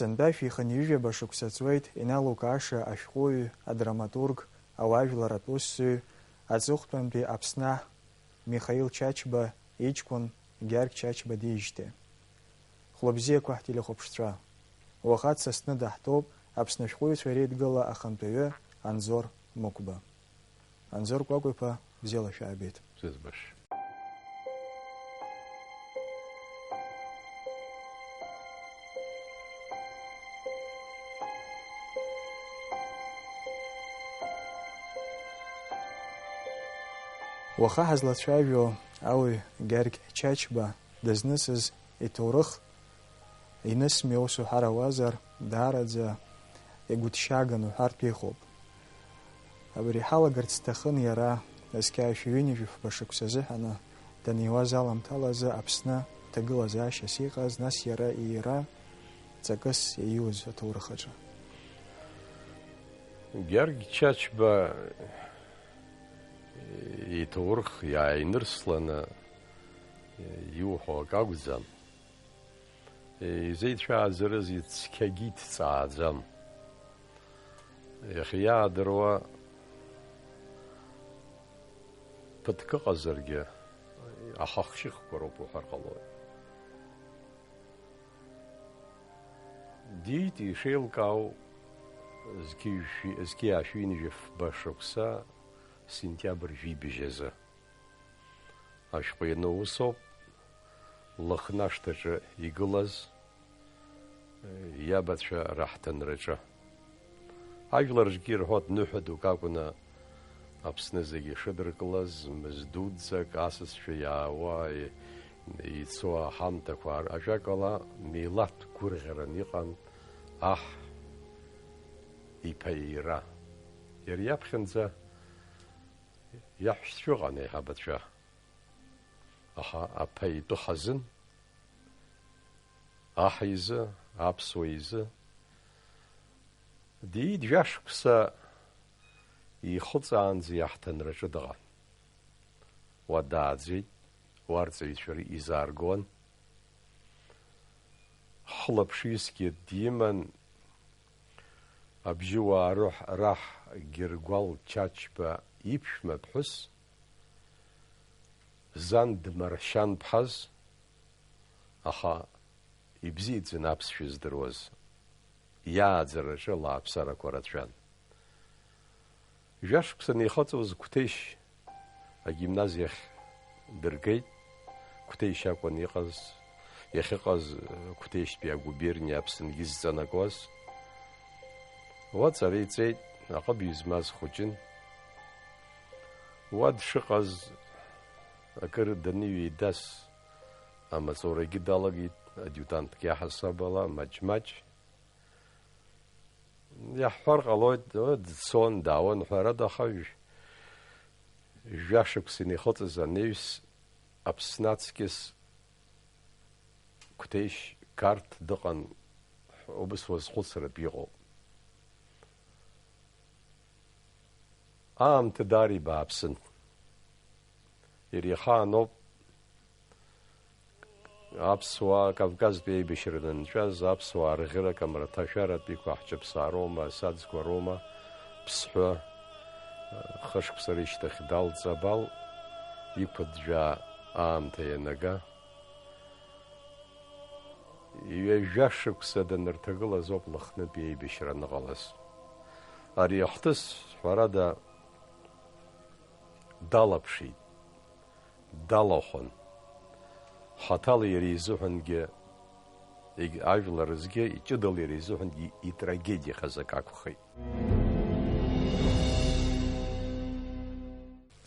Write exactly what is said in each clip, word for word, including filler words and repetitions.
Сынтәа шәихынҩажәаба шықәса ҵуеит иналукааша ашәҟәыҩҩы, адраматург, ауаажәларратә усзуҩ, аҵыхәтәантәи Аԥснаҳ Михаил Чачба иҷкәын Гьаргь Чачба диижьҭеи. Хәлыбзиақәа ҳтелехәаԥшцәа. Уаха дсасны даҳтәоуп Аԥсны ашәҟәыҩҩцәа реидгыла ахантәаҩы Анзор Мықәба. Анзор Кәакәа-иԥа, бзиала шәаабеит. Сызбаш. Уаха ҳазлацәажәо ауаҩ Гьаргь Чачба дызнысыз иҭоурых, инысми ус уҳәар ауазар, даараӡа игәыҭшьааган уҳәартә иҟоуп. Абри ҳалагарц сҭахын иара, зқьи ааи шәи ҩынҩажәи фба шықәса азыҳәаны даниуаз аламҭалазы Аԥсны ҭагылазаашьас иҟаз, нас иара иира ҵакыс иаиуз аҭоурых аҿы. Гьаргь Чачба иҭоурых иааинырсланы иуҳәо акы акәӡам. Изеицәааӡарызеи, цқьагьы иҭҵааӡам. Иахьа иаадыруа ԥыҭк ыҟазаргьы, ахахшьыхқәа роуп уҳәар ҟалоит. Диит ишеилкаау зқьи жәшәи, зқьи ааи шәи ҩынҩажәи фба шықәса сентиабр жәибжь азы. Ашәҟәы иану усоуп, Лыхны ашҭаҿы игылаз, иабацәа раҳҭынраҿы. Ажәлар рҿгьы ирҳәоит, ныҳәа дук акәны Аԥсны зегьы ишыдыркылаз, мыз дуӡӡак асасцәа иаауа, и-, ицо аҳамҭақәа, ажәакала, милаҭ гәырӷьаран иҟан аҳ иԥа иира. Иара иаԥхьанӡа иаҳәшьцәа ыҟан еиҳабацәа. Аха аԥа итәы хазын, аҳ изы, аԥсуа изы. Диит жәашықәса ихыҵаанӡа иаҳҭынраҿы дыҟан. Уа дааӡеит, уа рҵаҩцәа изааргон. Хылаԥшҩысгьы диман, абжьыуаа рыҳ-, раҳ Гьыргәал Чачба иԥшәма ԥҳәыс, зан дмаршьан ԥҳаз, аха ибзиаӡан аԥсшәа здыруаз, иааӡараҿы лааԥсарақәа рацәан. Жәашықәса анихыҵуаз Қәҭешь агимназиахь дыргеит. Қәҭешь акәын иҟаз, иахьыҟаз, Қәҭешьтәи агуберниа Аԥсынгьы зҵанакуаз. Уа аҵара иҵеит, аҟыбаҩ змаз хәыҷын. Уа дшыҟаз акыр даныҩеидас, амаҵурагьы далагеит, адиутантк иаҳасаб ала, маҷ-маҷ. Иаҳҳәар ҟалоит, дцон, даауан, ҳәарада, аха жә-, жәашықәса инихыҵыз анаҩс Аԥсны аҵкьыс Қәҭешь Қарҭ дыҟан, убыс уазхәыцратә иҟоуп. Аамҭа даара ибааԥсын. Иара ихаан ауп аԥсуаа Кавказтәи аибашьра данынҵәаз, аԥсуаа рӷьырак амраҭашәаратә иқәаҳҷаԥсаароума, асаӡқәа роума, Ԥсҳәы, хышықәса рышьҭахь Дал Ҵабал иқәыӡәӡәаа аамҭа ианага, ҩажәа шықәса данырҭагылаз ауп Лыхнытәи аибашьра аныҟалаз. Ари ахҭыс, ҳәарада, далаԥшит, далахәын. Хаҭала иара изыҳәангьы, егь-, ажәлар рзгьы, иҷыдала иара изыҳәангьы итрагедиахаз акы акәхеит.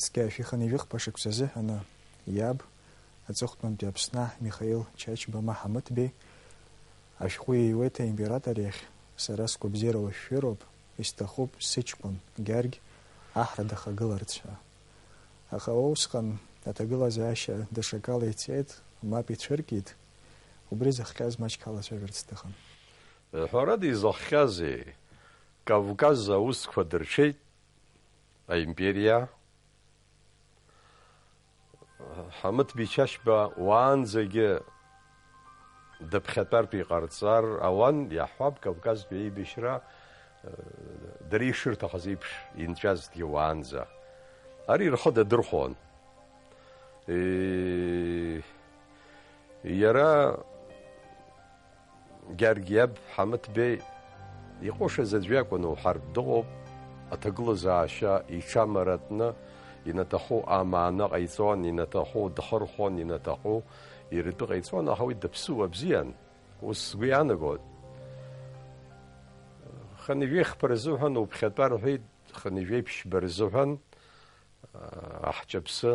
Зқьи ааи шәи хынҩажәи хԥа шықәса азыҳәаны иаб, аҵыхәтәантәи Аԥсны аҳ Михаил Чачба Маҳамыҭ-беи, ашәҟәы ииуеит аимператор иахь, сара сгәабзиара уашәшәыроуп, исҭахуп сыҷкәын Гьаргь аҳра дахагыларц ҳәа. Аха усҟан аҭагылазаашьа даҽакала ицеит, мап ицәыркит, убри зыхҟьаз маҷк ҳалацәажәарц сҭахын. Ҳәарада, изыхҟьазеи? Кавказ аусқәа дырҽеит аимпериа. Ҳамыҭ-беи Чачба уаанӡагьы Дыԥхьатәартә иҟарҵар ауан, иаҳҳәап, Кавказтәи аибашьра, э, дара ишырҭахыз еиԥш инҵәазҭгьы уаанӡа. Ари рхы дадырхәон. Э, иара Гьаргь иаб Ҳамыҭбеи иҟәышыз аӡә иакәын уҳәартә дыҟоуп, аҭагылазаашьа иҽамаратәны, инаҭаху амаана ҟаиҵон, инаҭаху дхырхәон, инаҭаху иртәы ҟаиҵон, аха уи даԥсыуа бзиан, ус сгәы иаанагоит. Хынҩажәи хԥа рзыҳәан уԥхьатәа рҳәеит, хынҩажәи ԥшьба рзыҳәан, аа, аҳҿаԥсы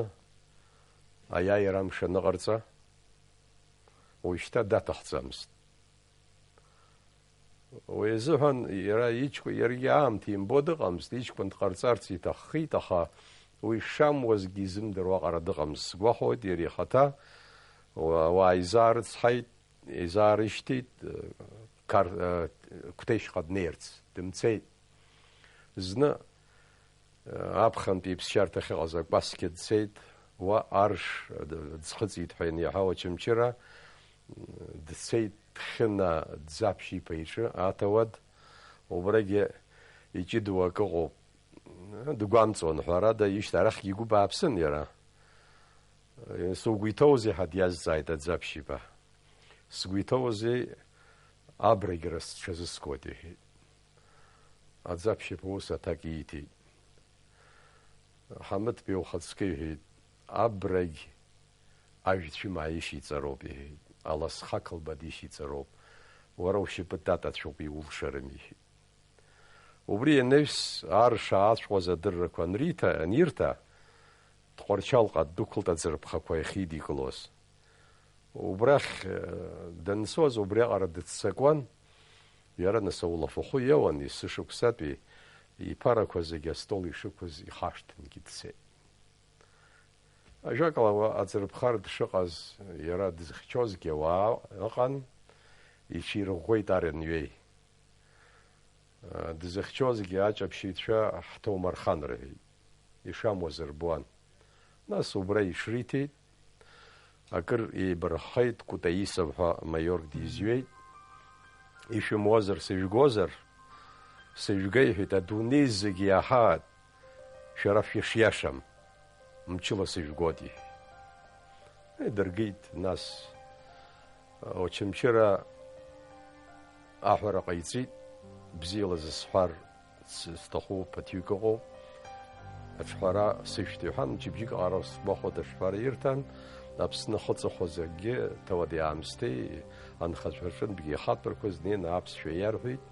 аиааира амш аныҟарҵа, уажәшьҭа даҭахӡамызт. Уи азыҳәан иара иҷкәын, иаргьы аамҭа имбо дыҟамызт, иҷкәын дҟарҵарц иҭаххеит, аха уи шамуазгьы изымдыруа аҟара дыҟамызт. Сгәахәуеит, иара ихаҭа уа-, уаа изаарыцҳаит, изаарышьҭит, Қар-, Қәҭешьҟа днеирц дымцеит. Зны Аԥхынтәи иԥсшьарҭа ахьыҟаз акәасқьа дцеит, уа арш ӡхыҵит ҳәа ианиаҳау Очамчыра, дцеит Хьына Ӡаԥшь-иԥа иҿы, аҭауад, убрагьы иҷыдоу акы ыҟоуп. Дгәамҵуан, ҳәарада, ишьҭа арахьгьы игәы бааԥсын иара. Сыгәы иҭоузеи ҳәа диазҵааит Аӡаԥшь-иԥа. Сгәы иҭоузеи, абрагьра сҽазыскуеит, иҳәеит. Аӡаԥшьаԥа ус аҭак ииҭеит. Ҳамыҭбеи ухаҵкы иҳәеит, абрагь ажәцәымаа ишиҵароуп, иҳәеит, аласха ақлба дишиҵароуп, уара ушьапы татацәоуп, иулшарым, иҳәеит. Убри ианаҩс, арш ааҵәҟәаз адыррақәа анриҭа, анирҭа, Тҟәарчалҟа ддәықәлт аӡырԥхақәа иахьидикылоз. Убрахь, э, данцоз убриаҟара дыццакуан, иара нас аулафахәы иоуан, есышықәсатәи иԥарақәа зегьы астол ишықәыз ихашҭынгьы дцеит. Ажәакала, уа аӡырԥхар дшыҟаз, иара дызхьчозгьы ауаа ыҟан, иҽирӷәӷәеит ар анҩеи. Дызыхьчозгьы аҷаԥшьаҩцәа ҳҭоумырхан рҳәеит. Ишамуаз рбуан. Нас убра иҽриҭеит. Акыр еибарххеит, Кутаисов ҳәа маиорк дизҩеит. Ишәымуазар, сыжәгозар? Сыжәга, иҳәеит, адунеи зегь иаҳааит, шәара шәышиашам. Мчыла сыжәгоит, иҳәеит. Идыргеит, нас, Очамчыра аҳәара ҟаиҵеит, бзиала зысҳәар с-, сҭаху ԥыҭҩык ыҟоуп. Аҿҳәара сышәҭ, иҳәан, мчыбжьык аҟара сгәахәуа аҿҳәара ирҭан, Аԥсны ахы ыҵахоз акгьы, ҭауади-аамсҭеи, анхацәа рҿынтәгьы ихатәрқәа знеины аԥсшәа иарҳәеит,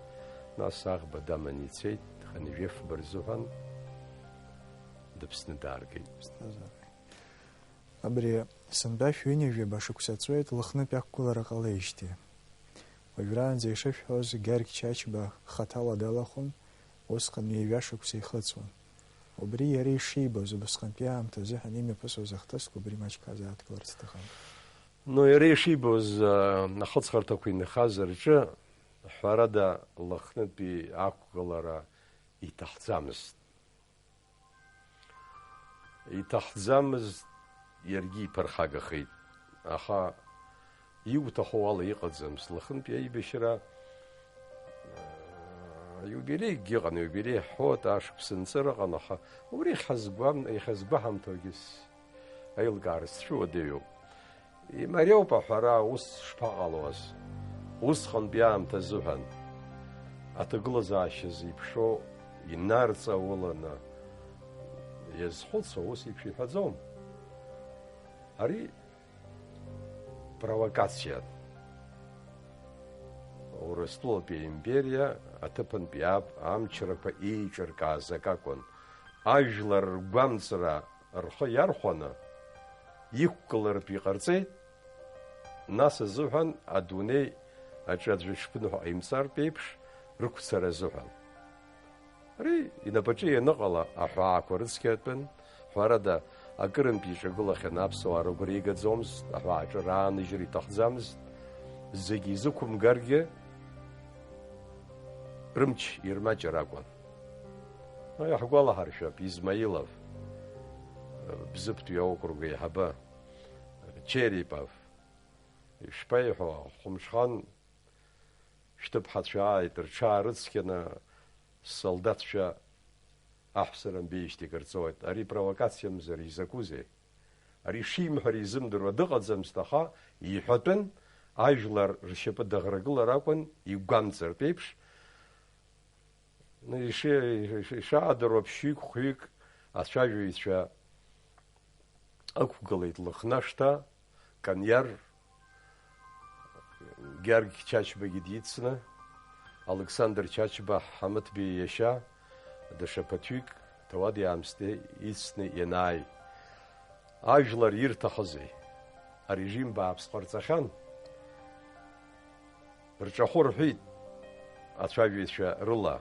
нас аӷба даман ицеит, хынҩажәи фба рзыҳәан дыԥсны дааргеит. Абри сынтәа шәҩынҩажәаба шықәса ҵуеит Лыхнытә ақәгылара ҟалеижьҭеи. Уажәраанӡа ишышәҳәоз, Гьаргь Чачба хаҭала далахәын, усҟан ҩажәа шықәса ихыҵуан. Убри иара ишибоз, убасҟантәи аамҭа азыҳәан имҩаԥысуаз ахҭысқәа убри маҷк азааҭгыларц сҭахын. Ну, иара ишибоз, а, ахыҵхырҭақәа инхаз рҿы, ҳәарада, Лыхнытәи ақәгылара иҭахӡамызт. Иҭахӡамызт, иаргьы иԥырхагахеит. Аха иуҭаху ала иҟаӡам, слахынтәи аибашьра, аа, иубилеикгьы ыҟан, иубилеи ҳҳәоит, ашықәс нҵыр ыҟан, аха убри иахьазгәам-, иахьазгәаҳамҭогьы с-, аилкаара сцәыуадаҩуп. Имариоуп аҳәара, ус шԥаҟалоз? Усҟантәи аамҭа азыҳәан, аҭагылазаашьа зеиԥшроу инарҵауланы иазхәыцуа ус еиԥш иҳәаӡом. Ари провокациан. Урыстәылатәи аимпериа аҭыԥантәи ааб амчрақәа еиҿыркааз акакәын. Ажәлар ргәамҵра рхы иархәаны, иқәгылартә иҟарҵеит, нас азыҳәан адунеи аҿы аӡә ишԥынҳәо ҟаимҵартә еиԥш, рықәцара азыҳәан. Ари инапаҿы ианыҟала аҳәаақәа рыцқьатәын, ҳәарада, акырынтә иҿагылахьан аԥсуаа рыгәра игаӡомызт, аҳәааҿы рааныжьра иҭахӡамызт, зегьы изықәымгаргьы рымч ирмаҷыр акәын. Иаҳгәалаҳаршәап, Измаилов, Бзыԥтәи аокруг аиҳабы, Черепов, Ишԥаиҳәо, Хәымҽхан шәҭыԥҳацәа ааит, рҽаарыцқьаны, ссолдаҭцәа аҳәса рымбеижьҭеи кырҵоит. Ари провокациамзар изакәызеи? Ари шимҳәара изымдыруа дыҟаӡамызт, аха иҳәатәын, ажәлар ршьапы даӷрагылар акәын, игәамҵыртә еиԥш. Иши-, ишаадыруа ԥшьҩык-хәҩык ацәажәаҩцәа ықәгылеит Лыхнашҭа, Кониар, Георги Чачбагьы дицны, Алықьсандр Чачба, Ҳамыҭбеи иашьа, даҽа ԥыҭҩык ҭауади-аамсҭеи ицны ианааи, ажәлар ирҭахызеи? Арежим бааԥс ҟарҵахьан. Рҿахәы рҳәеит ацәажәаҩцәа рыла.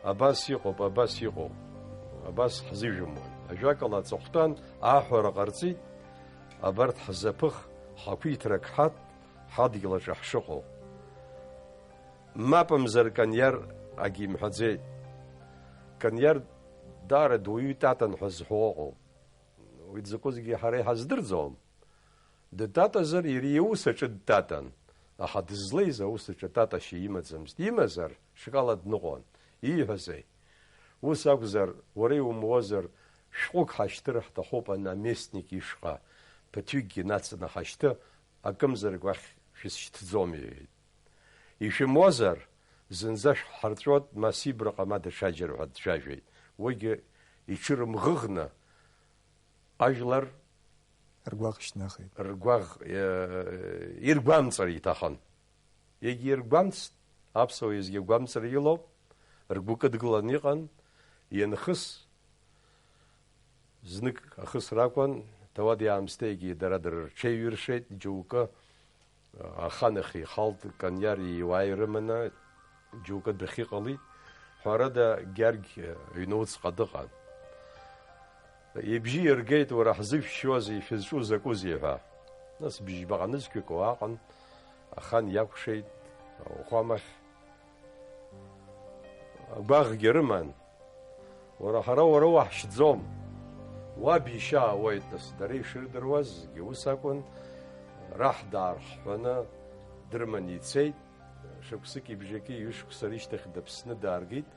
Абас иҟоуп, абас иҟоуп, абас ҳзыжәымуан. Ажәакала, аҵыхәтәан аҳәара ҟарҵеит, абарҭ ҳзаԥых, ҳақәиҭрак ҳаҭ, ҳадгьыл аҿы ҳшыҟоу. Мапымзар Кониар агьимҳәаӡеит. Кониар даара дуаҩы Татан ҳәа зҳәо ыҟоуп. Уи дзакәызгьы ҳара иҳаздырӡом. Дтатазар, иара иус аҿы дтатан. Аха дызлеиз аус аҿы таташьа имаӡамызт. Имазар, ҽакала дныҟәон. Ииҳәозеи? Ус акәзар, уара иумуозар, шәҟәык ҳашьҭыр ҳҭахуп анаместник ишҟа, ԥыҭҩыкгьы нацаны ҳашьҭы, акымзарак уахь шәысшьҭӡом, иҳәеит. Ишәымуозар, зынӡа шәҳарҵәуеит, ма Сибраҟа, ма даҽаџьара ҳәа дцәажәеит. Уигьы иҽырымӷыӷны ажәлар Ргәаӷ шьҭнахит. Ргәаӷ, э, иргәамҵыр иҭахын. Егьиргәамҵт, аԥсуа иазгьы агәамҵра илоуп, ргәы кыдгылан иҟан, ианхыс, знык ахысра акәын, ҭауади-аамсҭеигьы дара дырҽеиҩыршеит, џьоукы, аханахь ихалт, Кониар иуаа ирыманы, џьоукы дәахьыҟалеит. Ҳәарада, Гьаргь аҩны уцҟа дыҟан. Ибжьы иргеит, уара ҳзышәшьуазеи, шәызҿу закәызеи ҳәа. Нас бжьба ҟанызқьҩык уааҟан, ахан иакәшеит, ауахәамахь. Агәаӷгьы рыман. Уара, ҳара уара уаҳшьӡом. Уаб ишьа аауеит, нас, дара ишырдыруаз, зегьы ус акәын, раҳ даархҳәаны дрыманы ицеит. Шықәсыки бжаки ҩышықәса рышьҭахь дыԥсны дааргеит.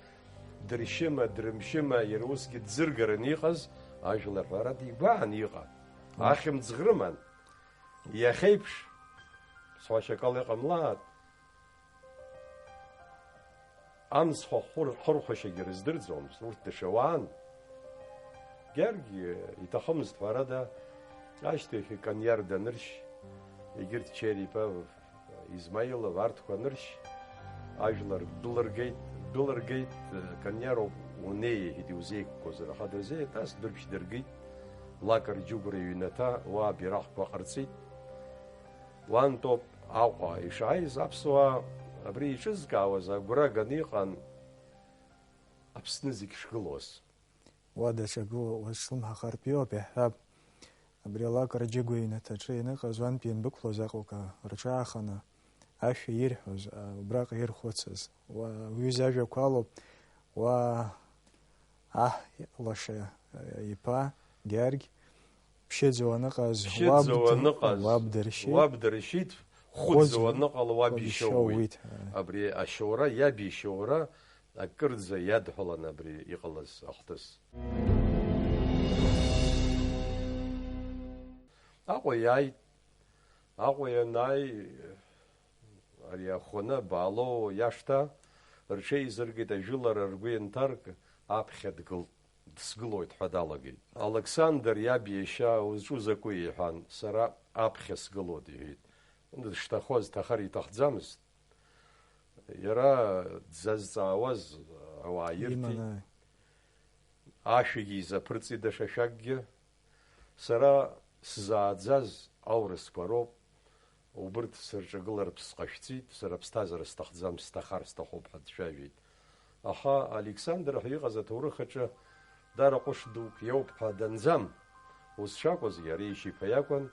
Дыршьыма, дрымшьыма, иара усгьы дзыргараны иҟаз, ажәлар ҳәарада игәааны иҟан. Мм. Ахьымӡӷ рыман. Иахьеиԥш, сҳәашьа акала иҟамлааит, амцхә ахәыр-, хырхәашьагьы рыздырӡомызт, урҭ даҽа уаан. Гьаргь иҭахымызт, ҳәарада, ашьҭахь Кониар даныршь, егьырҭ Черипа, Измаилов арҭқәа аныршь, ажәлар дәылыргеит, дәылыргеит, Кониароуп унеи, иҳәеит, иузеиқәкуазар, аха дырзеит, ас дыршь дыргеит, Лакар Џьыгәра иҩнаҭа, уа абираҟқәа ҟарҵеит. Уантәоуп Аҟәа ишааиз, аԥсуаа абри иҿызкаауаз агәра ганы иҟан Аԥсны зегь шгылоз. Уа даҽа гылоуп, уа шлымҳа хартә иоуп, иаҳҳәап. Абри алакара Џьыгәа иҩнаҭаҿы ианыҟаз уантәи ианбықәлоз Аҟәаҟа рҿааханы ашәа ирҳәоз, а, убраҟа ирхәыцыз. Уа, уҩыза ажәақәа алоуп, уа аҳ лаша, а, иԥа Гьаргь, ԥшьыӡ уаныҟаз, ԥшьыӡ уаб д-, уаныҟаз, уаб дыршьит, уаб дыршьит, хәыӡ хәыӡ уаныҟала, уаб уаб ишьоуит. Ишьоуит, а. Абри ашьоура, иаб ишьоура, акырӡа иадҳәалан абри иҟалаз ахҭыс. Аҟәа иааит. Аҟәа ианааи, ари ахәаны Баалоу иашҭа рҽеизыргеит, ажәылара ргәы ианҭарк, аԥхьа дгылт, дсгылоит ҳәа далагеит. Алықьсандр иаб иашьа, узҿу закәи? Иҳәан, сара аԥхьа сгылоит, иҳәеит. Дышҭахоз ҭахар иҭахӡамызт. Иара дзазҵаауаз ауаа ирҭеит. Иман, ааи. Ашәагьы изаԥырҵит даҽа шәакгьы. Сара сзааӡаз аурысқәа роуп, убырҭ сырҿагылартә сҟашәҵеит, сара аԥсҭазаара сҭахӡам, сҭахар сҭахуп ҳәа дцәажәеит. Аха Александр ҳәа иҟаз аҭоурых аҿы даара ҟәыш дук иоуп ҳәа данӡам. Ус шакәыз, иара ишьиԥа иакәын,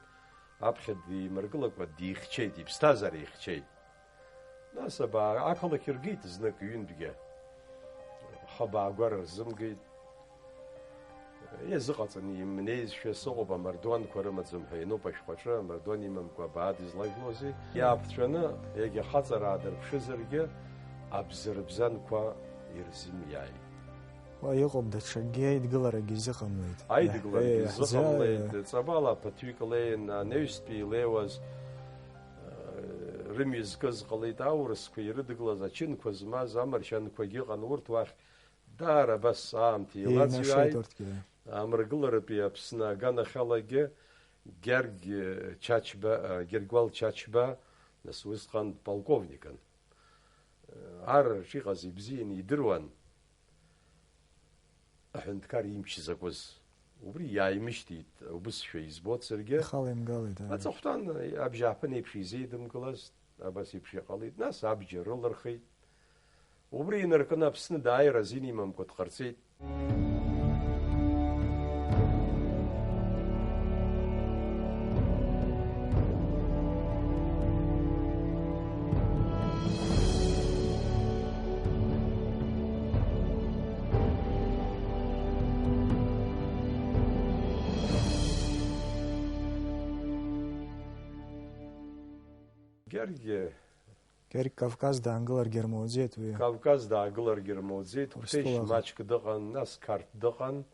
аԥхьа димыргылакәа дихьчеит, иԥсҭазаара ихьчеит. Нас абаа ақалақь ргеит знык ҩынтәгьы. Хабаа гәара рзымгеит. Иазыҟаҵаны имнеизшәа сыҟоуп, амардуанқәа рымаӡам ҳәа иануп ашәҟәаҿы, амардуан имамкәа абаа дызлажәлозеи? Иааԥҵәаны, егьа хаҵара аадырԥшызаргьы, абзырбзанқәа ирзымиааит. Уа иҟоуп даҽакгьы аидгыларагьы изыҟамлеит. Аидгыларагьы Еи, изыҟамлеит, ҳза-, ҵабала ԥыҭҩык леин, анаҩстәи илеиуаз, э, рымҩа зкыз ҟалеит, аурысқәа ирыдгылаз, ачынқәа змаз, амаршьанқәагьы ыҟан, урҭ уахь даара абас аамҭа еилаӡҩааит. Еинашеит урҭгьы. Амрагыларатәи Аԥсны аганахьалагьы Гьаргь Чачба, э, Гьаргьуал Чачба, нас усҟан полковникын. Ар шиҟаз ибзианы идыруан, аҳәынҭқар имч закәыз. Убри иааимышьҭит, убысшәа избоит саргьы. Ихала имгалеит, ааи. Аҵыхәтәан абжьааԥын еиԥш изеидымгылаз, абас еиԥш иҟалеит. Нас абџьар рылырхит. Убри инаркны Аԥсны дааир азин имамкәа дҟарҵеит. Гьаргь Гьаргь Кавказ даангыларгьы рмоуӡеит уи. Кавказ даагыларгьы рмоуӡеит, Урыстәылаҟа. Қәҭешь маҷк дыҟан, нас Қарҭ дыҟан,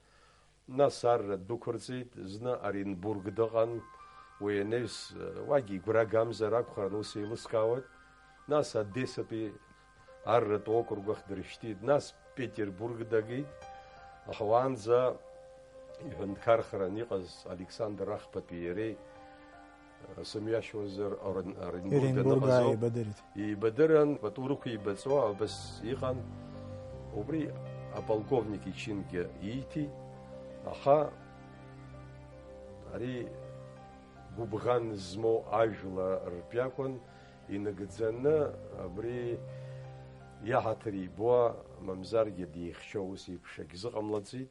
нас арра дәықәырҵеит, зны Оренбург дыҟан, уи анаҩс, уагьы игәра гамзар акәхарын, ус еилыскаауеит, нас Одессатәи арратә округ ахь дыршьҭит, нас Петербург дагеит, аха уаанӡа иҳәынҭқархаран иҟаз Александр Ахԥатәи иареи сымҩашьозар, Орен-, Оренбург Оренбург, аныҟазоуп. Ааибадырит. Еибадырын, пату рықәибаҵо абас иҟан. Убри аполковник ичингьы ииҭеит, аха ари гәыбӷан змоу ажәлар ртәы акәын, инагӡаны абри иаҳаҭыр ибо, мамзаргьы деихьчо ус еиԥш агьзыҟамлаӡеит.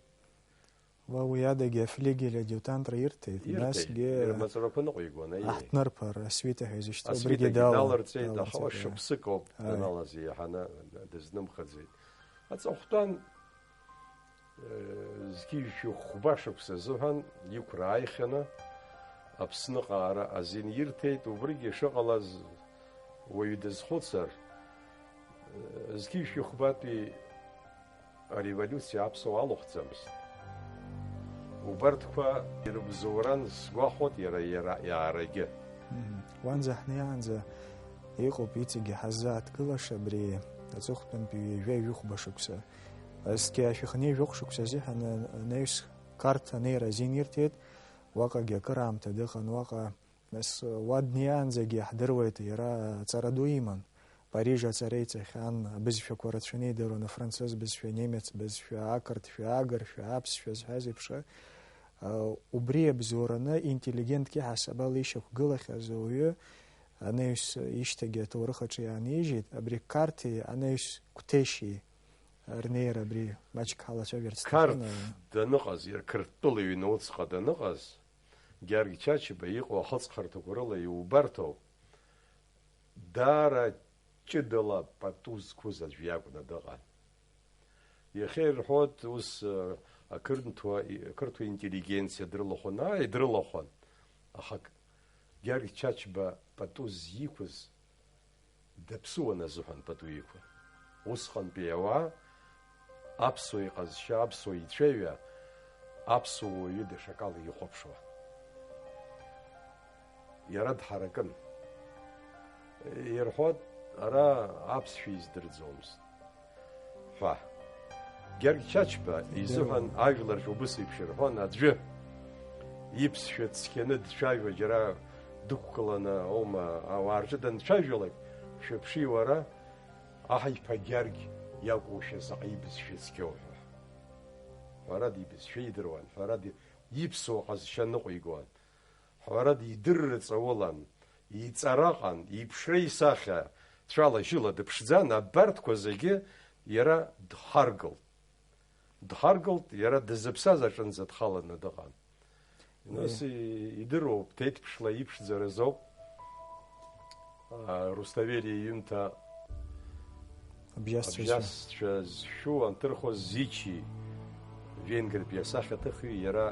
Уа уи адагьы афлигель адиутантра ирҭеит, Ирҭеит, насгьы ирмаҵурақәа ныҟәигон, аиеи. Аҳҭнырԥар, асвита ҳәа изышьҭоу, абригьы Асвитагьы дала-, даларҵеит, аха даларҵеит, уа уи. Шықәсык ауп Ааи. даналаз иаҳаны дызнымхаӡеит. Аҵыхәтәан, э, зқьи-жәшәи хәба шықәса азыҳәан иқәра ааихьаны Аԥсныҟа ара азин ирҭеит, убригьы шыҟалаз уаҩы дазхәыцыр, э, зқьи-жәшәи хәбатәи ареволиуциа аԥсуаа алыхәӡамызт. Убарҭқәа ирыбзоуран сгәахәуеит иара, иара иаарагьы. Мгм. Уанӡа ҳнеиаанӡа иҟоуп иҵегьы ҳаззааҭгылаша абри аҵыхәтәантәи ҩажәа-ҩажәихәба шықәса. Зқьи ашәи хынҩажәи жәохә шықәса азыҳәан анаҩс Қарҭ анеира азин ирҭеит, уаҟагьы акыраамҭа дыҟан, уаҟа Нас, уа днеиаанӡагьы иаҳдыруеит, иара аҵара ду иман. Париж аҵара иҵахьан, абызшәақәа рацәаны идыруан, афранцыз бызшәа, анемец бызшәа, ақырҭшәа, агыршәа, аԥсшәа зҳәаз еиԥш. Убри иабзоураны интеллигентк иҳасабала ишьақәгылахьаз ауаҩы анаҩс ишьҭагьы аҭоурых аҿы иаанижьит, абри Қарҭи анаҩс Қәҭешьи рнеира абри маҷк ҳалацәажәарц Қарҭ сҭахын. даныҟаз, Қырҭтәыла иҩны уцҟа даныҟаз, Гьаргь Чачба иҟоу ахыҵхырҭақәа рыла иубарҭоу, даара ҷыдала пату зқәыз аӡә иакәны дыҟан. Иахьа ирҳәоит, ус, ақырҭуа, ақырҭуа интеллигенциа дрылахәын, ааи, дрылахәын. Аха Гьаргь Чачба пату зиқәыз Даԥсуан азыҳәан пату иқәын. Усҟантәи ауаа аԥсуа иҟазшьа, аԥсуа ицәаҩа, аԥсуа уаҩы даҽакала ихәаԥшуан. Иара дҳаракын. Ирҳәоит, ара аԥсшәа издырӡомызт ҳәа. Гьаргь Чачба изыҳәан ажәларҿ убыс еиԥш ирҳәон, аӡәы иԥсшәа цқьаны дцәажәо џьара дықәгыланы аума ауаа рҿы данцәажәалак, шәыԥши уара, аҳ иԥа Гьаргь иакәушәа заҟа ибызшәа цқьоу ҳәа. Ҳәарада, ибызшәа идыруан, ҳәарада, иԥсуа ҟазшьа ныҟәигон. Ҳәарада, идырра ҵаулан, иҵараҟан, иԥшра исахьа цәала-жьыла дыԥшӡан, абарҭқәа зегьы иара дхаргылт. Дхаргылт, иара дызыԥсаз аҿынӡа дхаланы дыҟан. Нас Уи. и-, идыруоуп, ҭеҭԥшла иԥшӡараз ауп. А, Русҭавели иҩымҭа Абжьасцәа зшәу. Абжьасцәа зшәу анҭырхуаз Зичи, Венгртәи асахьаҭыхҩы иара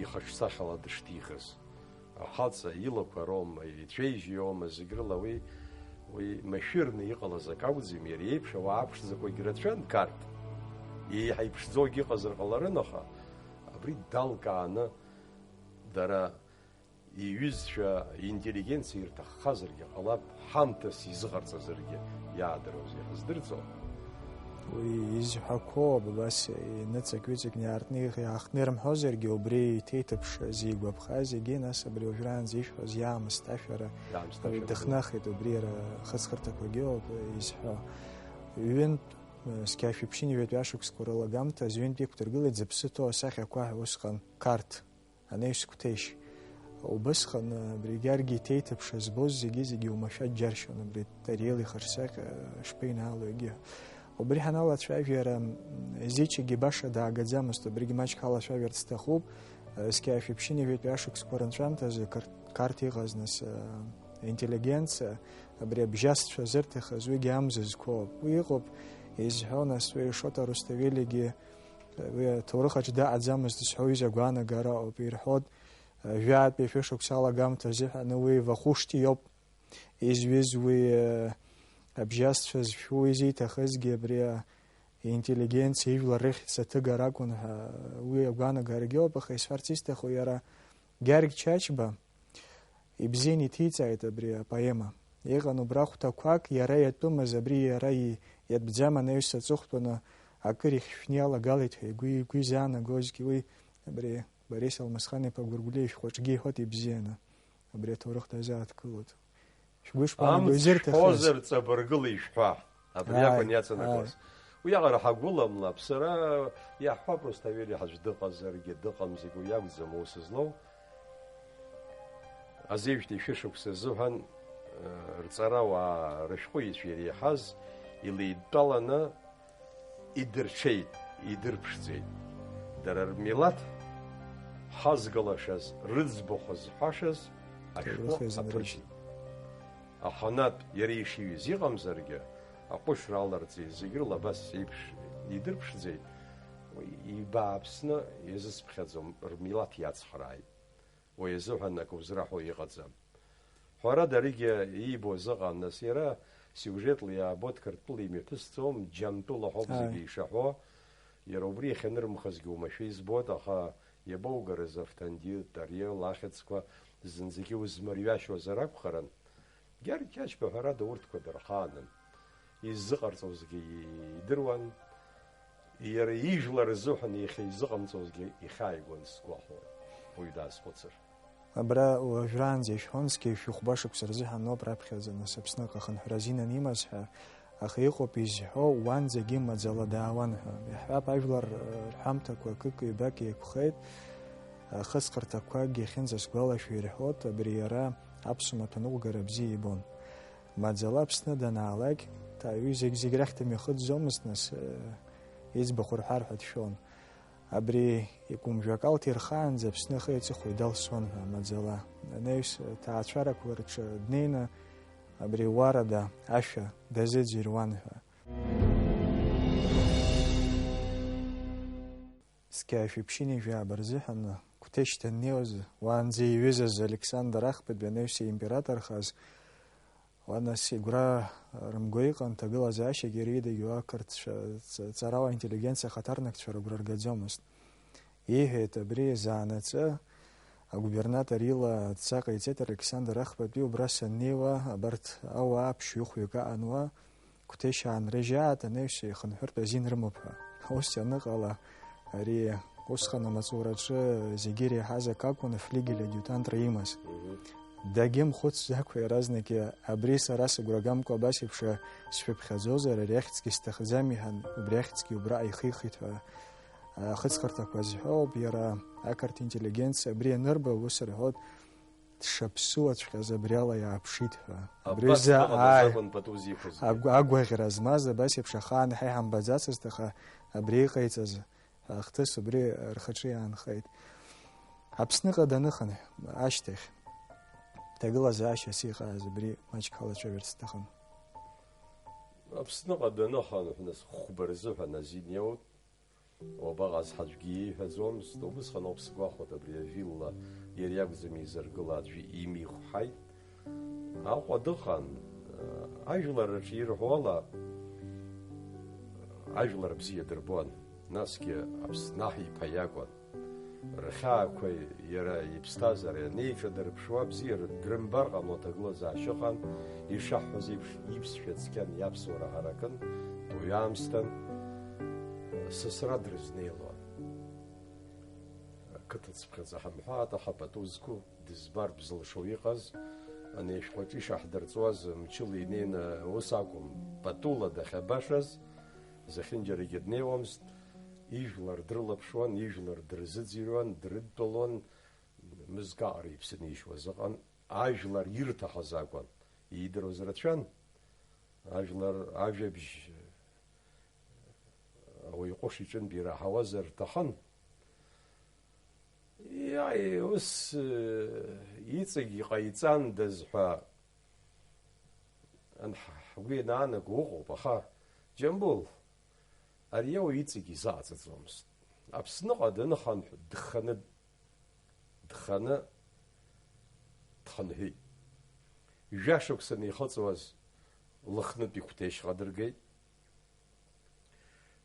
ихаҿсахьала дышҭихыз. Ахаҵа илақәа роума, ицәеижь иоума, зегь рыла уи, уи машәырны иҟалаз акы акәӡам, иара иеиԥш ауаа ԥшӡақәагь рацәан Қарҭ. Еиҳа иԥшӡоугьы ыҟазар ҟаларын, аха абри далкааны дара иҩызцәа, интеллигенциа ирҭаххазаргьы ҟалап, ҳамҭас изыҟарҵазаргьы иаадыруаз иҳаздырӡом. Уи изҳәақәоуп, абас иныҵак-ҩыҵакны иаартны иаахтны ирымҳәозаргьы, убри иҭеиҭыԥшыз, игәаԥхаз зегьы, нас абри уажәраанӡа ишәҳәоз иаамысҭашәара, иаамысҭашәара, уи дыхнахит, убри иара ахыҵхырҭақәагьы ауп изҳәо. Ҩынтә, сқьи жәшәи ԥшьынҩажәи жәаҩатәи ашықәсқәа рылагамҭазы ҩынтә иқәдыргылеит зыԥсы ҭоу асахьақәа ҳәа усҟан Қарҭ. Анаҩс Қәҭешь. Убысҟан абри Гьаргь иҭеиҭыԥш збоз зегьы-зегьы оумашәа џьаршьон, абри Тариел ихаҿсахьа шԥеинаало егьи. Убри ҳаналацәажәа, иара, м, Зичагьы баша даагаӡамызт, убригь маҷк ҳалацәажәарц сҭахуп. Сқьи жәшәи ԥшьынҩажәи жәаҩатәи ашықәсқәа рынҵәамҭазы Қар-, Қарҭ иҟаз, нас, а, интеллигенциа, абри абжьасцәа зырҭахыз, уигьы амзызқәоуп. Уи иҟоуп, изҳәо, нас, уи Шоҭа Русҭавелигьы Уи аҭоурых аҿы даҟаӡамызт зҳәо ҩыза агәаанагара ауп. Ирҳәоит, жәаатәи шәышықәса алагамҭа азыҳәан уи Вахушти иоуп изҩыз, уи, абжьасцәа зшәу изиҭахызгьы абри аинтеллигенциа ижәлар рыхьӡ аҭыгара акәын ҳәа уи агәаанагарагьы ауп, аха исҳәарц исҭаху иара Гьаргь Чачба, Ибзианы иҭиҵааит абри апоема. Иҟан убра хәҭақәак, иара иатәымыз, абри иара и-, иатәӡам анаҩс аҵыхәтәаны акыр ихьшәны иалагалеит ҳәа игәы, игәы изаанагозгьы уи, абри Борис Алмасхан-иԥа Гәыргәлиа ишәҟәаҿгьы иҳәоит ибзианы. Абри аҭоурых дазааҭгылоит. Шәгәы шԥаанаго, амц изырҭахыз? Шәҳәозар, ҵабыргыла ишәҳәа. Абри акәын, ааи, иаҵанакуаз. Уиаҟара ҳагәыламлап, сара иаҳҳәап, Русҭавели ҳаӡә дыҟазаргьы, дыҟамзаргьы, уи акәӡам аус злоу. Азеижәтәи шәышықәса азыҳәан, э, рҵарауаа рышәҟәыҩҩцәа иреиҳаз илеидтәаланы идырҽеит, идырԥшӡеит. Дара рмилаҭ ҳазгалашаз, рыӡбахә зҳәашаз ашәҟәы аԥырҵеит. Аҳәынатә иара ишиҩыз иҟамзаргьы, аҟәышра аларҵеит, зегь рыла абас еиԥш идырԥшӡеит, уи ибааԥсны иазыцԥхьаӡом, рмилаҭ иацхрааит. Уи азыҳәан акы узраҳәо иҟаӡам. Ҳәарада, аригьы иибоз ыҟан, нас иара сиужетла иаабоит, Қырҭтәыла имҩаԥысӡом, Џьамтәыла ҳәоуп, ааи, зегьы ишаҳәо. Иара убри иахьанырмхызгьы уамашәа избоит, аха иабоугарыз Авҭанди, Тариел ахьӡқәа зынӡагьы узмырҩашьозар акәхарын. Гьаргь Чачба, ҳәарада, урҭқәа дырхаанын. Иззыҟарҵозгьы идыруан. Иара ижәлар рзыҳәан иахьа изыҟамҵозгьы ихьааигон сгәахәуан, уаҩ даазхәыцыр. Абра уажәраанӡа ишәҳәон, зқьи жәшәи хәба шықәса рзыҳәан ауп раԥхьаӡа, нас, Аԥсныҟа ахынҳәра азин анимаз ҳәа, аха иҟоуп изҳәо, уанӡагьы маӡала даауан ҳәа. Иаҳҳәап, ажәлар, э, рҳәамҭақәа акык-ҩбак еиқәхеит, ахыҵхырҭақәакгьы ахьынӡасгәалашәо ирҳәоит, абри иара аԥсуа маҭәаныҟәгара бзиа ибон. Маӡала Аԥсны данаалак, ҭаҩи зегь-зегь рахь дымҩахыҵӡомызт, нас, э, иӡбахә рҳәар ҳәа дшәон. Абри икәымжәы акалҭ ирхаанӡа Аԥсны ахи аҵыхәеи далсуан ҳәа маӡала. Анаҩс, э, ҭаацәарақәа рҿы днеины, абри уарада ашәа дазыӡырҩуан ҳәа. Зқьи жәшәи ԥшьынҩажәи жәаба рзыҳәан Қәҭешь даннеиуаз, уаанӡа иҩызаз Александр Ахԥатәи анаҩс императорхаз, уа нас игәра рымго иҟан, ҭагылазаашьагьы ридагьы ақырҭцәа, ҵ-, ҵарауаа, интеллигенциа ахаҭарнакцәа рыгәра ргаӡомызт. Ииҳәеит абри заанаҵы агубернатор ила адҵа ҟаиҵеит Александр Ахԥатәи, убра саннеиуа, абарҭ ауаа ԥшьҩы-хәҩык аан уа, Қәҭешь аанрыжьааит, анаҩс ихынҳәыртә азин рымоуп ҳәа. Ус ианыҟала, ари усҟан амаҵураҿы зегьы иреиҳаз акы акәын, афлигель адиутантра имаз. Мгм. Дагьымхәыцӡакәа иаразнак, абри сара сыгәра гамкәа абас еиԥш сшәыԥхьаӡозар, ари ахьӡгьы сҭахӡам, иҳәан, убри ахьӡгьы убра аихихит ҳәа. Ахыҵхырҭақәа зҳәоуп, иара ақырҭ интеллигенциа абри ианырба, ус рҳәоит, дшаԥсуаҵәҟьаз абри ала иааԥшит ҳәа. Абри абас азы, дыҟаӡам, ааи, акәын пату зиқәызгьы. Агә-, агәаӷьра змаз, абас еиԥш ахаан ҳа иҳамбаӡацызт, аха абри иҟаиҵаз ахҭыс убри рхаҿы иаанхеит. Аԥсныҟа даныхан ашьҭахь, ҭагылазаашьас иҟааз убри маҷк ҳалацәажәарц сҭахын. Аԥсныҟа даныхан, нас, хәба рзыҳәан азин иоут. Уабаҟаз ҳәа аӡәгьы ииҳәаӡомызт, убысҟан ауп сгәахәуеит абри авилла иара иакәӡам изыргыла аӡәы имихәҳаит. Аҟәа дыҟан, ажәлар рҿы ирҳәо ала, ажәлар бзиа дырбон, насгьы Аԥсны аҳ иԥа иакәын. Рхьаақәа иара иԥсҭазаара ианеиҿадырԥшуа, бзиа дрымбар ҟамло аҭагылазаашьа ыҟан, ишаҳҳәаз еиԥш, иԥсшәа цқьан, иаԥсуара ҳаракын, уи аамсҭан сасра дрызнеилон. Қыҭацыԥхьаӡа ҳамҳәааит, аха пату зқәу дызбар бзылшоу иҟаз, ани ашәҟәаҿы ишаҳдырҵуаз, мчыла инеины, ус акәым, патула дахьабашаз, зехьынџьарагьы днеиуамызт, ижәлар дрылаԥшуан, ижәлар дрызыӡырҩуан, дрыдтәалон, мызкы аҟара иԥсы нишьуаз ыҟан, ажәлар ирҭахыз акәын, иидыруаз рацәан, ажәлар, ажәабжь ауаҩы ҟәыш иҿынтә ираҳауазар рҭахын. Иааи, ус, э, иҵегь иҟаиҵандаз ҳәа анҳ-, ҳгәы ианаанаго ыҟоуп, аха, Џьамбул, ари ауаҩ иҵегь изааӡаӡомызт. Аԥсныҟа даныхынҳә, дханы, дханы, дхынҳәит. Жәашықәса анихыҵуаз, Лыхнытәи Қәҭешь дыргеит.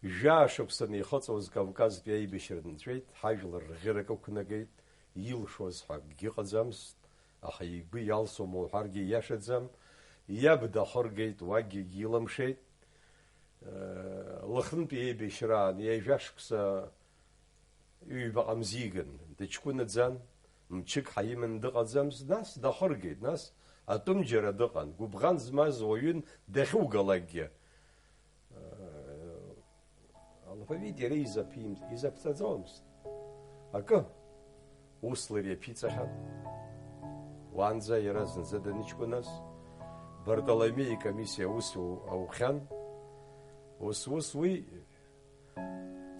Жәаа шықәса анихыҵуаз Кавказтәи аибашьра нҵәеит, ҳажәлар рӷьырак ықәнагеит, илшоз ҳәа акгьы ыҟаӡамызт, аха игәы иалсуама уҳәаргьы ииашаӡам, иаб дахыргеит, уагьгьы илымшеит. Лыхнытәи аибашьраан ҩажәа шықәса ҩбаҟа мзиган, дыҷкәынаӡан, мчык ҳаиманы дыҟаӡамызт, нас дахыргеит, нас атәым џьара дыҟан, гәыбӷан змаз уаҩын дахьугалакгьы. Алфавит иара изаԥим-, изаԥҵаӡомызт. Акы, ус лара иаԥиҵахьан. Уанӡа иара зынӡа даныҷкәыназ, Бартоломеи икомиссиа аус у-, аухьан. Ус, ус уи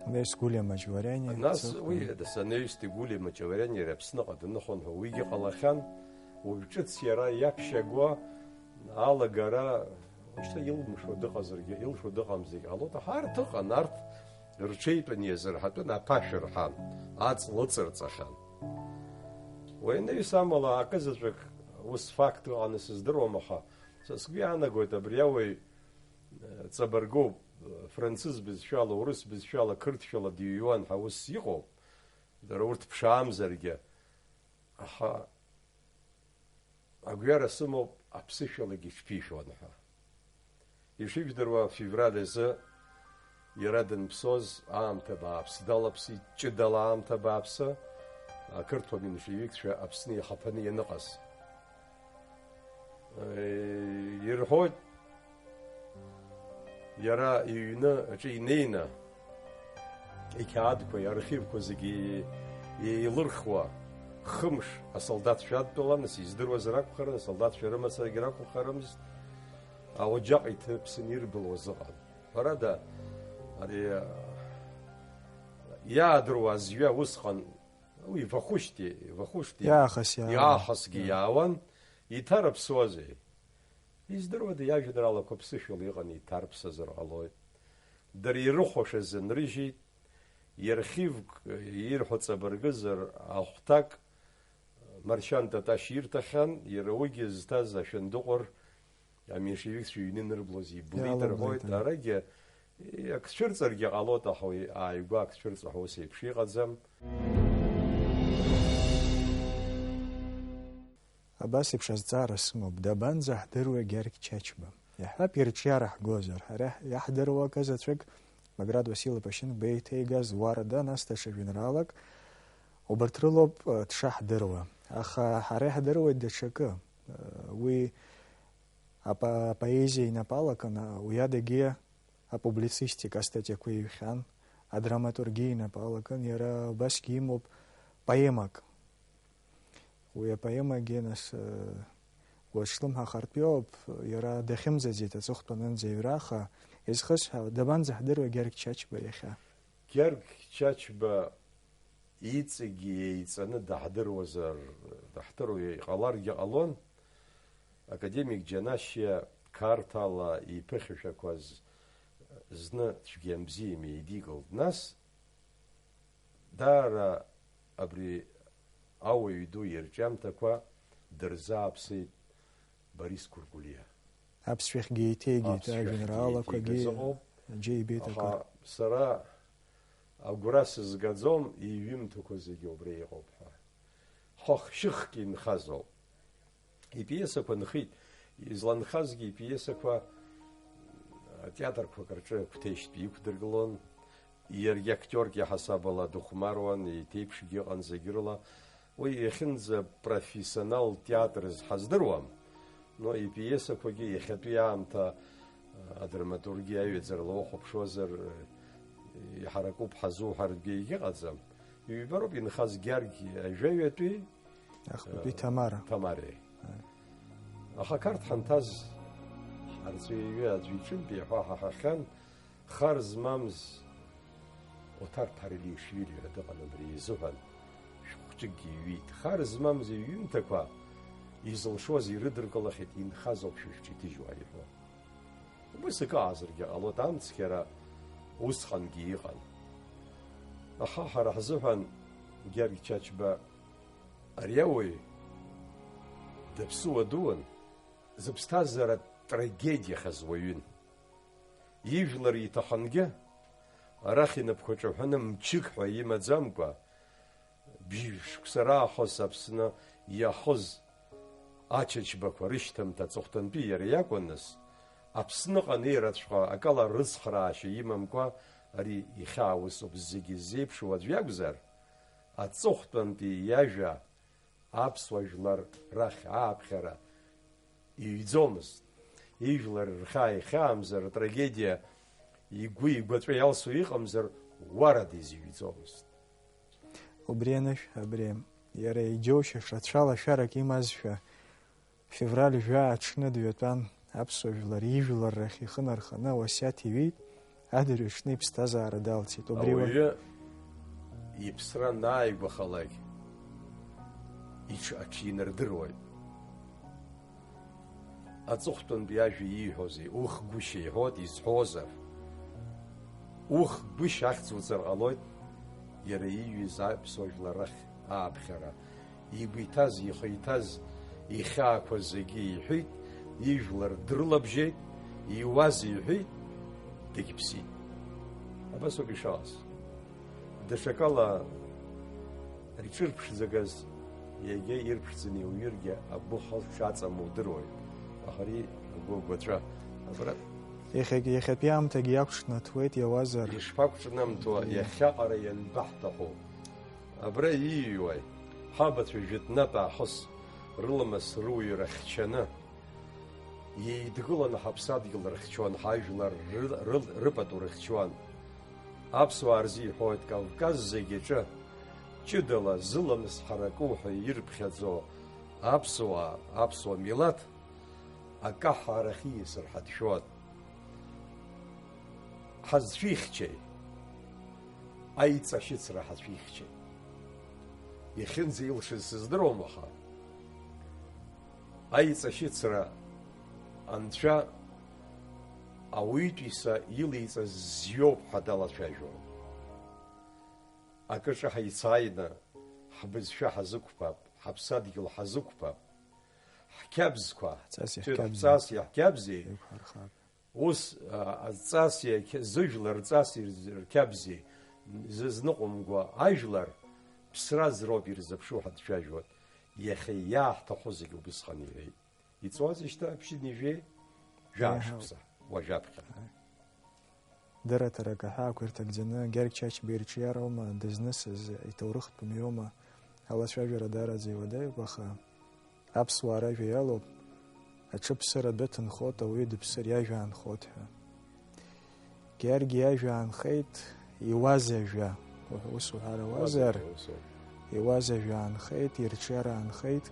Анаҩс Гулиа Маҷавариани Нас аҵыхәтәан. Уи, Анаҩсти Гулиа Маҷавариани иара Аԥсныҟа даныхынҳәуа уигьы ҟалахьан, уажә ҿыц иара иаԥшьагоу алагара, ушьҭа илмшо дыҟазаргьы, илшо дыҟамзаргьы ҟалоит, аха арҭ ыҟан, арҭ рҽеитәын иазырҳатәын, аԥашәа рҳан, аҵ лыҵырҵахьан. Уи анаҩс амала акызаҵәык ус факт ыҟаны сыздыруам, аха са сгәы иаанагоит абри ауаҩ, э, ҵабыргуп, францыз бызшәала, урыс бызшәала, қырҭшәала дыҩуан ҳәа ус иҟоуп, дара урҭ ԥшаамзаргьы, аха агәҩара сымоуп, аԥсышәалагьы иҽԥишәон ҳәа. Ишыжәдыруа, февраль азы иара данԥсоз аамҭа бааԥс далаԥсит, ҷыдала аамҭа бааԥсы, ақырҭуа меншевикцәа Аԥсны ихаԥаны ианыҟаз. Ирҳәоит, иара иҩны аҿы инеины, иқьаадқәа, иархивқәа зегьы еилырхуа, хымш асолдаҭцәа адтәалан, нас издыруазар акәхарын, асолдаҭцәа рымацарагьы ракәхарымызт, ауаџьаҟ иҭыԥсаны ирбылуаз ыҟан. Ҳәарада, ари, иаадыруа азҩа усҟан Уи Вахушьти, Вахушьти Иаахыс иаауан. Иаахысгьы Иа. Иаауан, иҭарыԥсуазеи? Издыруада, иажәеинраалақәа ԥсышәала иҟан, иҭарыԥсазар ҟалоит. Дара ирыхәашаз нрыжьит, иархивк ирҳәо ҵабыргызар, ахәҭак Маршьан Таташь ирҭахьан, иара уигьы зҭаз ашәындыҟәыр Аменшевикцәа иҩны инырблоз ибылит Иалыблеит, рҳәоит, аи. Арагьы, и, ак цәырҵыргьы ҟалоит, аха уи ааигәа ак цәырҵо ҳәа ус еиԥш иҟаӡам. Абас еиԥш азҵаара сымоуп, дабанӡаҳдыруеи Гьаргь Чачба? Иаҳҳәап, ирҿиара ҳгозар, ҳара иаҳдыруа акы заҵәык, Баграт Васил-иԥа Шьынқәба еиҭеигаз Уарда, нас даҽа жәеинраалак, убарҭ рылоуп, э, дшаҳдыруа. Аха ҳара иаҳдыруеит даҽакы. Э, уи апо-, апоезиа инапы алакын, а, уи адагьы апублицистика астатиақәа иҩхьан, адраматургиа инапы алакын, иара убасгьы имоуп поемак. Уи апоемагьы, нас, э, уаҿлымҳа ахартәиоуп, иара дахьымӡаӡеит аҵыхәтәанынӡа аҩра, аха изхысҳәаау, дабанӡаҳдыруеи Гьаргь Чачба иахьа? Гьаргь Чачба иҵегьы еиҵаны даҳдыруазар, даҳдыруа иҟаларгьы ҟалон, академик Џьанашьиа Қарҭала иԥыхьашәақәаз зны цәгьамзиами еидикылт. Нас Даара абри ауаҩ ду ирҿиамҭақәа дырзааԥсеит Борис Гәыргәлиа. Аԥсшәахьгьы еиҭеигеит, аԥсшәахьгьы ажәеинраалақәагьы еиҭеигаз ыҟоуп. Аџьа ибеит. Аха акыр, сара агәра сызгаӡом, иҩымҭақәа зегьы убра иҟоуп ҳәа. Хыхь-шьыхьк инхазоуп. Ипиесақәа нхеит. Изланхазгьы ипиесақәа атеатрқәак рҿы Қәҭешьтәи иқәдыргылон. Иаргьы актиорк иаҳасабала дыхәмаруан, иҭеиԥшгьы ыҟан зегь рыла. Уи иахьынӡапрофессионал театр зҳаздыруам, но ипиесақәагьы иахьатәи аамҭа адраматургиа аҩаӡарала уахәаԥшуазар, иҳаракуп ҳазуҳәартәгьы егьыҟаӡам. Ҩба роуп инхаз, Гьаргь ажәаҩатәи, Ахԥатәи, э, Ҭамара. Ҭамареи. Аи. Аха Қарҭ ҳанҭаз, ҳарҵаҩы аӡәы иҿынтә иаҳәа ҳаҳахьан, хар змамз Оҭар Ҭарелиашвили ҳәа дыҟан, убри изыҳәан шәҟәқәакгьы иҩит. Хар змамз иҩымҭақәа изылшоз ирыдыркылахьеит, инхаз ауп шәышәҿы иҭыжьуа иҳәо. Убыс акы аазаргьы ҟалоит, амцқьара усҟангьы иҟан. Аха ҳара ҳзыҳәан Гьаргь Чачба ари ауаҩ даԥсуа дуун, зыԥсҭазаара трагедиахаз уаҩын. Ижәлар иҭахангьы, арахь инапқәа ҿаҳәаны мчык ҳәа имаӡамкәа, бжьшықәса раахыс Аԥсны иахыз Ачачбақәа рышьҭамҭа аҵыхәтәантәи иара иакәын, нас, Аԥсныҟа анеираҵәҟьа акала рыцхраашьа имамкәа, ари ихьаа усуп, зегьы ззеиԥшу аӡә иакәзар, аҵыхәтәантәи иажәа аԥсуа жәлар рахь ааԥхьара иҩӡомызт. Ижәлар рхьаа ихьаамзар, атрагедиа игәы игәаҵәа иалсуа иҟамзар, уарада изыҩӡомызт. Убри анышә, абри иара иџьоушьаша цәалашәарак имазшәа, февраль жәаа аҽны дҩатәан, аԥсуа жәлар ижәлар рахь ихы нарханы ауасиаҭ иҩит, адырҩаҽны иԥсҭазаара далҵит. Убри уа- Ауаҩы иԥсра анааигәахалак, иҽ-, аҽинардыруеит. Аҵыхәтәантәи ажәа ииҳәозеи, ух гәышьа иҳәоит, изҳәозар? Ух гәышьа ахьӡуҵар ҟалоит, иара ииҩыз аԥсуа жәлар рахь ааԥхьара. Игәы иҭаз, ихы иҭаз, ихьаақәа зегьы иҳәеит, ижәлар дрылабжьеит, иуаз иҳәеит, дагьыԥсит. Абас ауп ишыҟаз. Даҽакала, иҿырԥшӡагаз, иагьа ирԥшӡаны иуҩыргьы, агәы хылҽаҵам удыруеит. Аха ари агәы агәаҵәа. Абра Иахьагь-, иахьатәи аамҭагьы иақәҿнаҭуеит, иауазар. Ишԥақәҿнамҭуа, иахьаҟара ианбаҳҭаху? Абра ииҩуеи? Ҳабацәа жәытәнатә аахыс рыламыс рыуаҩра хьчаны, еидгыланы ҳаԥсадгьыл рыхьчон, ҳажәлар ры-, ры-, рыпату рыхьчон. Аԥсуаа рзы иҳәоит, Кавказ зегь аҿы ҷыдала зыламыс ҳараку ҳәа ирыԥхьаӡо аԥсуаа, аԥсуа милаҭ акаҳарахь ииасыр ҳәа дшәон. Ҳазшәихьчеи? Аиҵашьыцра ҳацәихьчеит. Иахьынӡаилшаз сыздыруам, аха аиҵашьыцра анцәа ауаҩытәыҩса илеиҵаз зҩоуп ҳәа далацәажәон. Акы ҿаҳа ицааины, ҳбызшәа ҳазықәԥап, ҳаԥсадгьыл ҳазықәԥап, ҳқьабзқәа, Ҳҵас иаҳқьабзеи. ҳҵас иаҳқьабзеи, Еиқәҳархап. Ус, а, аҵас иақь-, зыжәлар рҵас ирз-, рқьабзи зызныҟәымго ажәлар ԥсра азроуп ирзыԥшу ҳәа дцәажәоит. Иахьа иааҳҭаху зегь убысҟан иҳәеит. Иҵуазеи шьҭа ԥшьынҩажәи жәаа Еиҳау. шықәса, уажәаԥхьа. Дырраҭарак аҳәаақәа ирҭагӡаны Гьаргь Чачба ирҿиароума, дызнысыз иҭоурыхтә мҩоума, алацәажәара даараӡа иуадаҩуп, аха аԥсуаа ражәа иалоуп, аҽыԥсыр адәы ҭынхоит, ауаҩы дыԥсыр иажәа аанхоит ҳәа. Гьаргь иажәа аанхеит, иуаз ажәа, уҳ-, ус уҳәар ауазар, Уазар, ус ауп. Иуаз ажәа аанхеит, ирҿиара аанхеит.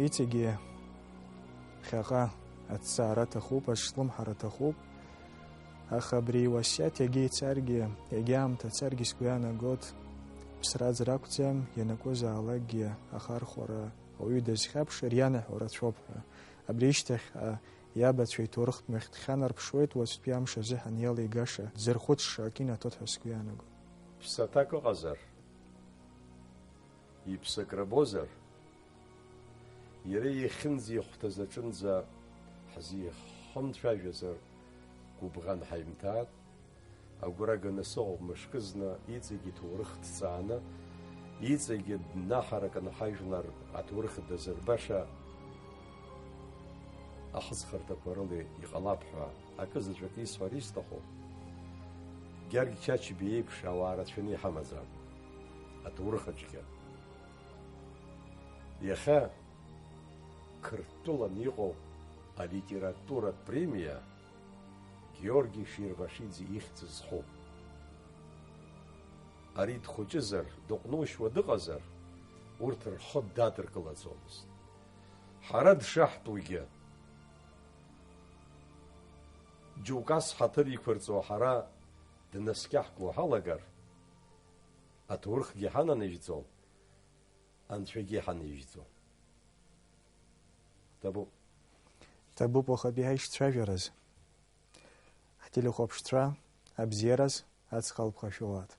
Иҵегьы ԥхьаҟа аҭҵаара аҭахуп, аҽлымҳара аҭахуп. Аха абри иуасиаҭ иагьа ицаргьы, иагьа аамҭа царгьы сгәы иаанагоит, ԥсра аӡәыр акәӡам, ианакәызаалакгьы ахархәара ауаҩы дазхьаԥшыр, ианаҳәо рацәоуп ҳәа. Абри ишьҭахь, а, иабацәа иҭоурыхтә мҩахь дхьанарԥшуеит, уаҵәтәи амш азыҳәан иалеигаша дзырхәыцша акы инаҭоит ҳәа сгәы иаанагоит. Ԥсаҭак ыҟазар, иԥсы акрабозар, иара иахьынӡихәҭаз аҿынӡа ҳзихымцәажәазар, гәыбӷан ҳаимҭааит. Агәра ганы сыҟоуп мышкызны иҵегьы иҭоурых дҵааны, иҵегьы днаҳаракны ҳажәлар аҭоурых дазырбаша ахыҵхырҭақәа рыла иҟалап ҳәа акы заҵәык исҳәар исҭаху, Георги Чачба иеиԥш ауаа рацәаны иҳамаӡам аҭоурых аҿгьы. Иахьа Қырҭтәылан иҟоу алитературатә премиа Георги Ширвашиӡе ихьӡ зхоуп. Ари дхәыҷызар, дыҟәнушьуа дыҟазар, урҭ рхы дадыркылаӡомызт. Ҳара дшаҳтәугьы, џьоук ас ҳаҭыр иқәырҵо ҳара днаскьаҳгуа ҳалагар, аҭоурыхгьы ҳананажьӡом, Анцәагьы ҳанижьӡом. Ҭабуп. Ҭабуп уахатәи ҳаишцәажәараз. Ҳтелехәаԥшцәа, абзиараз, аҵх алԥха шәоуааит.